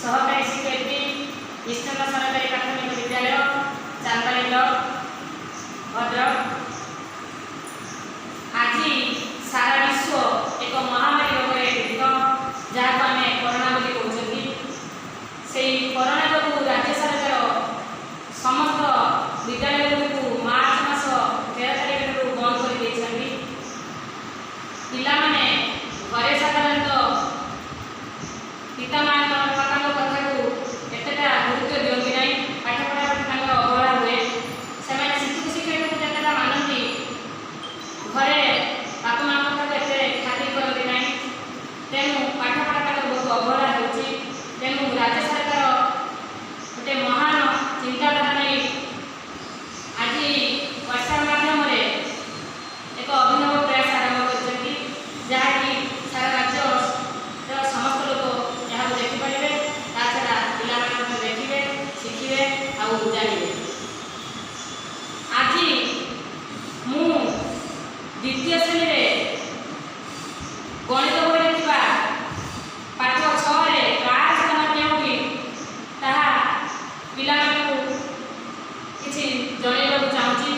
ସହକାରୀ ଶିକ୍ଷୟିତ୍ରୀ, ଇଷ୍ଟନ ସରକାରୀ ପ୍ରାଥମିକ ବିଦ୍ୟାଳୟ, ଚାନ୍ଦବାଲି ବ୍ଲକ, ଭଦ୍ରକ। ଆଜି ସାରା ବିଶ୍ୱ ଏକ ମହାମାରୀ ରୋଗରେ ପୀଡ଼ିତ, ଯାହାକୁ ଆମେ କରୋନା ବୋଲି କହୁଛନ୍ତି। ସେଇ କରୋନା ଯୋଗୁଁ ରାଜ୍ୟ ସରକାର ସମସ୍ତ ବିଦ୍ୟାଳୟଗୁଡ଼ିକୁ ମାର୍ଚ୍ଚ ମାସ 13 ତାରିଖଠାରୁ ବନ୍ଦ କରିଦେଇଛନ୍ତି। ପିଲାମାନେ ଘରେ ସାଧାରଣତଃ ପିତାମାତାଙ୍କ ମାତାଙ୍କ କଥାକୁ ଏତେଟା ଗୁରୁତ୍ୱ ଦିଅନ୍ତି ନାହିଁ। ପାଠପଢ଼ା ପ୍ରତି ତାଙ୍କର ଅବହେଳା ହୁଏ। ସେମାନେ ଶିକ୍ଷକ ଶିକ୍ଷୟିତ୍ରୀଙ୍କୁ ଯେତେଟା ମାନନ୍ତି, ଘରେ ବାପା ମାଆଙ୍କ କଥାକୁ ଏତେ ଖାତିର କରନ୍ତି ନାହିଁ। ତେଣୁ ପାଠପଢ଼ା ତାଙ୍କର ବହୁତ ଅବହେଳା ହେଉଛି। ତେଣୁ ରାଜ୍ୟ ସରକାର ଗୋଟେ ମହାନ ଚିନ୍ତାଧାରା ନେଇ ଆଜି ହ୍ୱାଟ୍ସଆପ୍ ମାଧ୍ୟମରେ ଏକ ଅଭିନବ ପ୍ରୟାସ ଆରମ୍ଭ କରିଛନ୍ତି, ଯାହାକି ସାରା ରାଜ୍ୟର ସମସ୍ତ ଲୋକ ଏହାକୁ ଦେଖିପାରିବେ। ତା ଛଡ଼ା ପିଲାମାନେ ମଧ୍ୟ ଦେଖିବେ, ଶିଖିବେ ଆଉ ଜାଣିବେ। ଆଜି ମୁଁ ଦ୍ୱିତୀୟ ଶ୍ରେଣୀରେ ଗଣିତ ବହିରେ ଥିବା ପାଠ 6ରେ କାହାର ସ୍ଥାନ କେଉଁଠି, ତାହା ପିଲାମାନଙ୍କୁ କିଛି ଜଣାଇବାକୁ ଚାହୁଁଛି।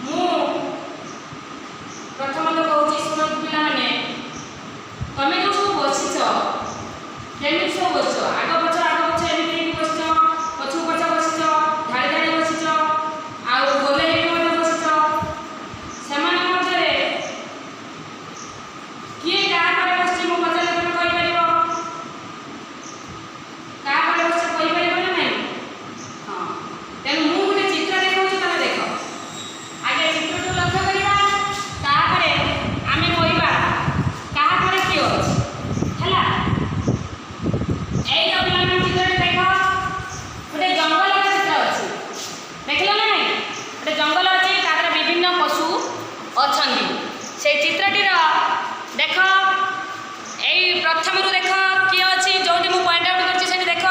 ମୁଁ ପ୍ରଥମତଃ କହୁଛି, ଶୁଣନ୍ତୁ ପିଲାମାନେ, ତମେ ଯେଉଁ ସବୁ ବସିଛ, କେମିତି ସବୁ ବସିଛ? ଆଗ ପଛ, ଆଗ ପଛ ଏମିତି ହେଇକି ବସିଛ, ପଛକୁ ପଛ ବସିଛ, ଧାଡ଼ି ଧାଡ଼ି ବସିଛ ଆଉ ଗୋଲେ ହେଇକି ମଧ୍ୟ ବସିଛ। ସେମାନଙ୍କ ମଧ୍ୟରେ କିଏ କାହା ପରେ ବସିଛି, ମୁଁ ପଚାରିଲେ ତମେ କହିପାରିବ? କାହା ପରେ ବସିଛ କହିପାରିବ ନା ନାହିଁ? ହଁ, ତେଣୁ ମୁଁ ଗୋଟେ ଚିତ୍ର ଦେଖାଉଛି, ତମେ ଦେଖ। ଆଗେ ଚିତ୍ରକୁ ଲକ୍ଷ୍ୟ କରିବା, ତାପରେ ଆମେ କହିବା କାହା ପରେ କିଏ ଅଛି। ହେଲା? ଏଇ ତ ପିଲାମାନେ, ଚିତ୍ରଟି ଦେଖ। ଗୋଟେ ଜଙ୍ଗଲର ଚିତ୍ର ଅଛି, ଦେଖିଲ ନା ନାହିଁ? ଗୋଟେ ଜଙ୍ଗଲ ଅଛି, ତା ଦେହରେ ବିଭିନ୍ନ ପଶୁ ଅଛନ୍ତି। ସେଇ ଚିତ୍ରଟିର ଦେଖ, ଏଇ ପ୍ରଥମରୁ ଦେଖ କିଏ ଅଛି। ଯୋଉଠି ମୁଁ ପଏଣ୍ଟ ଆଉଟ୍ କରିଛି, ସେଠି ଦେଖ,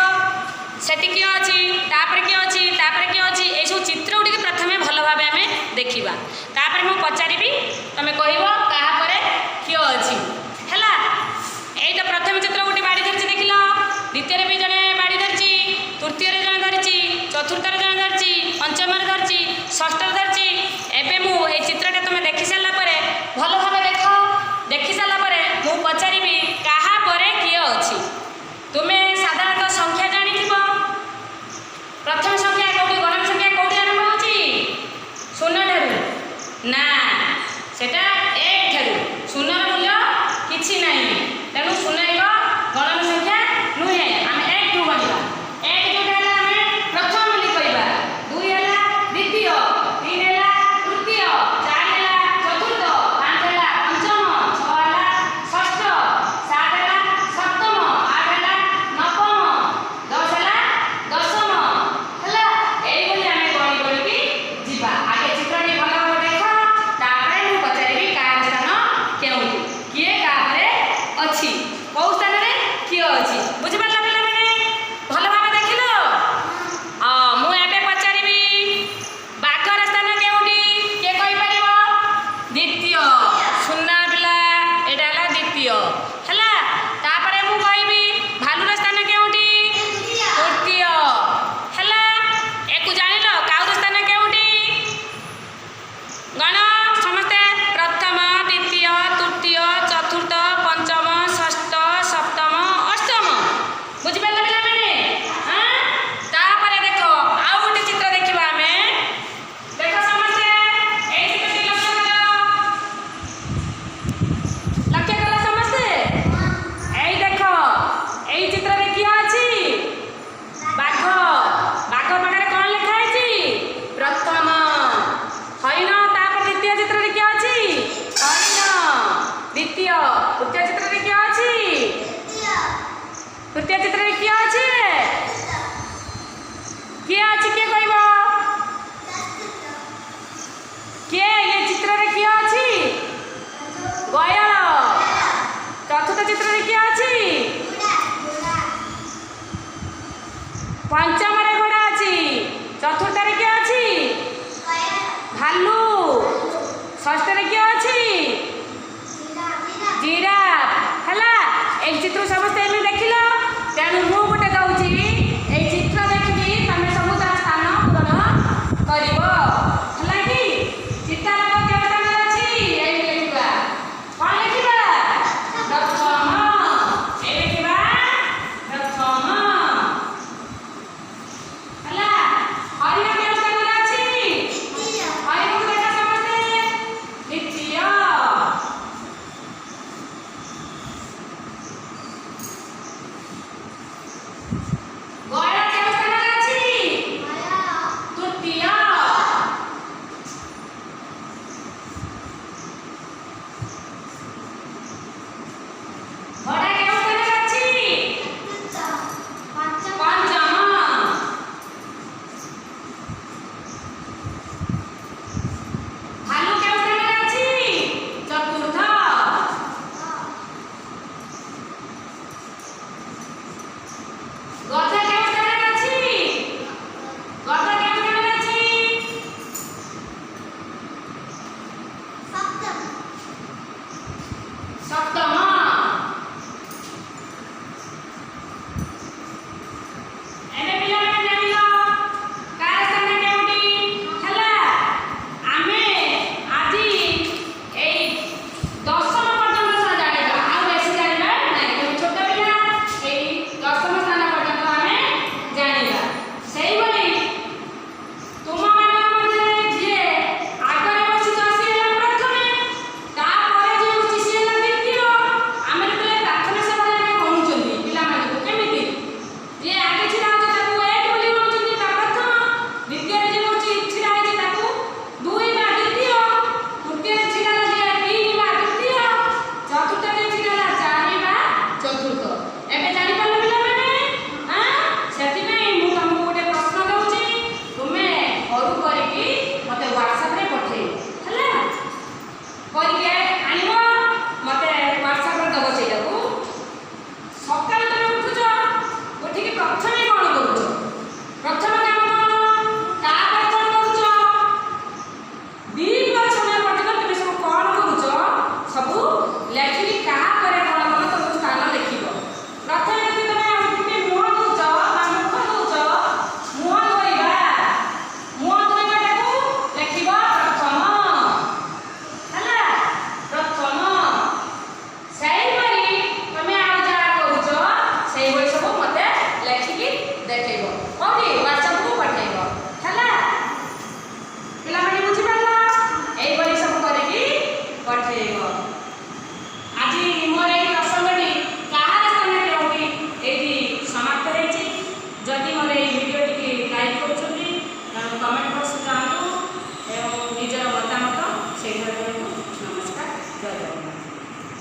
ସେଠି କିଏ ଅଛି, ତାପରେ କିଏ ଅଛି, ତାପରେ କିଏ ଅଛି। ଏଇସବୁ ଚିତ୍ର ଗୁଡ଼ିକ ପ୍ରଥମେ ଭଲ ଭାବେ ଆମେ ଦେଖିବା। ତାପରେ ମୁଁ ପଚାରିବି, ତମେ କହିବ କାହା ପରେ କିଏ ଅଛି। ହେଲା? ଏଇଟା ପ୍ରଥମ ଚିତ୍ର, ଗୋଟେ ବାଡ଼ି ଧରିଛି, ଦେଖିଲ? ଦ୍ୱିତୀୟରେ ବି ଜଣେ ବାଡ଼ି ଧରିଛି, ତୃତୀୟରେ ଜଣେ ଧରିଛି, ଚତୁର୍ଥରେ ଜଣେ ଧରିଛି, ପଞ୍ଚମରେ ଧରିଛି, ଷଷ୍ଠରେ ଧରିଛି। ଏବେ ମୁଁ ଏଇ ଚିତ୍ରଟା ତୁମେ ଦେଖି ସାରିଲା ପରେ, ଭଲ ଭାବେ ଦେଖ, ଦେଖି ସାରିଲା ପରେ ମୁଁ ପଚାରିବି କାହା ପରେ କିଏ ଅଛି। ତୁମେ ସାଧାରଣତଃ ସଂଖ୍ୟା ଜାଣିଥିବ। ପ୍ରଥମ ସଂଖ୍ୟା କେଉଁଠି, ଗଣନ ସଂଖ୍ୟା କେଉଁଠି ଆରମ୍ଭ ହେଉଛି? ଶୂନ ଠାରୁ ନା, ସେଟା ଏକ ଠାରୁ। ଶୂନର ମୂଲ୍ୟ କିଛି ନାହିଁ, ତେଣୁ ଶୂନ ଏକ ଗଣନ ସଂଖ୍ୟା ନୁହେଁ। ଆମେ 1 ଠୁ ଗଣିବା। 1 ଯୋଉଟା ହେଲା, ଆମେ ପ୍ରଥମ ବୋଲି କହିବା। 2 ହେଲା ଦ୍ୱିତୀୟ, 3 ହେଲା ତୃତୀୟ, 4 ହେଲା ଚତୁର୍ଥ, 5 ହେଲା ପଞ୍ଚମ, 6 ହେଲା ଷଷ୍ଠ, 7 ହେଲା ସପ୍ତମ, 8 ହେଲା ନବମ, 10 ହେଲା ଦଶମ। ହେଲା? ଏଇଭଳି ଆମେ ଗଣି ଗଣିକି ଯିବା। ଆଗେ ଚିତ୍ରଟି ଭଲ ଭାବେ ଦେଖ, ତାପରେ ମୁଁ ପଚାରିବି କାହାର ସ୍ଥାନ କେଉଁଠି, କିଏ କାହା ପରେ ଅଛି, କୋଉ ସ୍ଥାନରେ କିଏ ଅଛି। ବୁଝିପାରିଲ ପିଲାମାନେ? ଭଲ ଭାବେ ଦେଖିଲ? ହଁ, ମୁଁ ଏବେ ପଚାରିବି, ବାଘର ସ୍ଥାନ କେଉଁଠି? କିଏ କହିପାରିବ? ଦ୍ୱିତୀୟ। ସୁନା ପିଲା, ଏଇଟା ହେଲା ଦ୍ୱିତୀୟ। ହେଲା? ତାପରେ ମୁଁ କହିବି, ଭାଲୁର ସ୍ଥାନ କେଉଁଠି? ତୃତୀୟ। ହେଲା? ଏକୁ ଜାଣିଲ? କାଉର ସ୍ଥାନ କେଉଁଠି? ଗଣ ସମସ୍ତେ। ପ୍ରଥମ, ଦ୍ୱିତୀୟ, ତୃତୀୟ, ଚତୁର୍ଥ, ପଞ୍ଚମ, ଷଷ୍ଠ, ସପ୍ତମ, ଅଷ୍ଟମ। ବୁଝିପାରିଲ ପିଲାମାନେ? ଆଁ? ତାପରେ ଦେଖ, ଆଉ ଗୋଟେ ଚିତ୍ର ଦେଖିବା ଆମେ। ଦେଖ ସମସ୍ତେ, ଏଇ ଚିତ୍ରଟି ଲକ୍ଷ୍ୟ କର। ଲକ୍ଷ୍ୟ କର ସମସ୍ତେ। ଏଇ ଦେଖ, ଏଇ ଚିତ୍ରରେ କିଏ ଅଛି? ବାଘ। ବାଘ ପାଖରେ କ'ଣ ଲେଖା ହେଇଛି? ପ୍ରଥମ, ହରିଣ। ତାପରେ ଦ୍ୱିତୀୟ ଚିତ୍ରରେ କିଏ ଅଛି? ହରିଣ ଦ୍ୱିତୀୟ। ତୃତୀୟ ଚିତ୍ରରେ କିଏ ଅଛି? ତୃତୀୟ ଚିତ୍ରରେ କିଏ ଅଛି? କିଏ ଅଛି? କିଏ କହିବ? କିଏ? ଇଏ ଚିତ୍ରରେ କିଏ ଅଛି? ଗୟଳ। ଚତୁର୍ଥ ଚିତ୍ରରେ କିଏ ଅଛି? ପଞ୍ଚମରେ ଘୋଡ଼ା ଅଛି। ଚତୁର୍ଥରେ କିଏ ଅଛି? ଭାଲୁ। ଷଷ୍ଠରେ କିଏ ଅଛି? ଜିରାଫ।